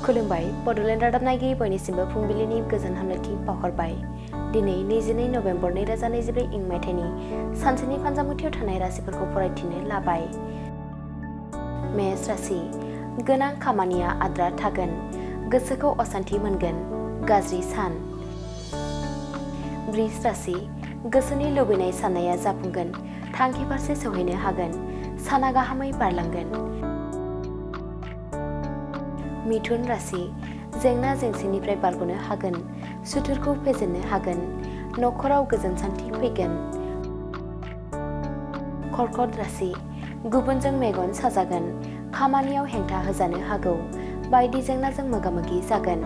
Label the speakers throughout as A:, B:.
A: खुलुमबाय बड'लेण्ड रादाब नायगिरि बयनिसिमबो फुंबिलिनि गोजोन हामलायथि बावहरबाय। दिनै 22 नभेम्बर 2024 इं मायथाइनि सानसेनि फानजामुथियाव थानाय राशिफोरखौ फरायथिनो लाबाय। मेष राशि गोनां खामानिया आद्रा थागोन, गोसोखौ असान्थि मोनगोन, गाज्रि सान। वृष राशि गोसोनि लुबैनाय साननाया जाफुंगोन, थांखि फारसे सौहैनो हागोन, साना गाहामै बारलांगोन। मिथुन राशि जेंना जेंसिनिफ्राय बारग'नो हागोन, सुथुरखौ फेजेननो हागोन, नखराव गोजोन सान्थि फैगोन। कर्कट राशि गुबुनजों मेगन साजागोन, खामानियाव हेंथा होजानो हागौ, बायदि जेंनाजों मोगा-मोगि जागोन।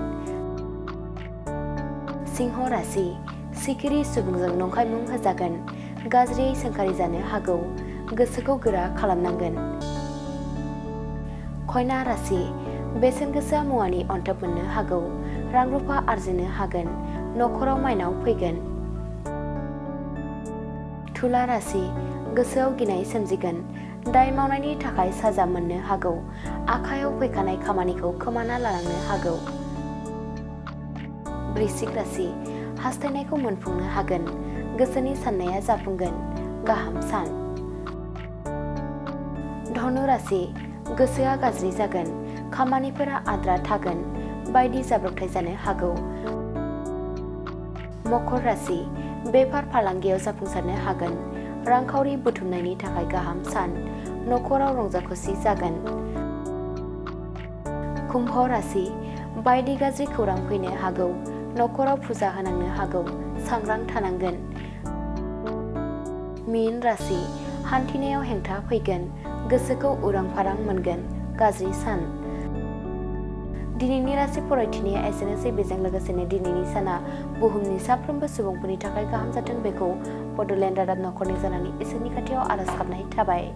A: सिंह राशि सिखिरि सुबुंजों नंखाय मुं होजागोन, गाज्रियै सोंखारि जानो हागौ, गोसोखौ गोरा खालामनांगोन। कन्या राशि बेसेन गोसा मुवानि अनथोब मोननो हागौ, रां रुफा आरजिनो हागोन, नखराव माइनाव फैगोन। तुला राशि गोसोआव गिनाय सोमजिगोन, दाय मावनायनि थाखाय साजा मोननो हागौ, आखायाव फैखानाय खामानिखौ खोमाना लानांनो हागौ। वृश्चिक राशि हास्थायनायखौ मोनफुंनो हागोन, गोसोनि साननाया जाफुंगोन, गाहाम सान। धनु राशि गोसोआ गाज्रि जागोन, खामानिफोरा आद्रा थागोन, बायदि जाब्रबथाय जानो हागौ। मकर राशि बेफार फालांगियाव जाफुंसारनो हागोन, रांखावरि बुथुमनायनि थाखाय गाहाम सान, नखराव रंजा-खुसि जागोन। कुम्भ राशि बायदि गाज्रि खौरां फैनो हागौ, नखराव फुजा होनांनो हागौ, सांग्रां थानांगोन। मीन राशि हान्थिनायाव हेंथा फैगोन, गोसोखौ उरां-फारां मोनगोन, गाज्रि सान। दिनैनि राशि फरायथिनाया एसेनोसै। बेजों लोगोसेनो दिनैनि साना बुहुमनि साफ्रोमबो सुबुंफोरनि थाखाय गाहाम जाथों बेखौ बड'लेण्ड रादाब नखरनि जानानै इसोरनि खाथियाव आरज गाबनाय थाबाय।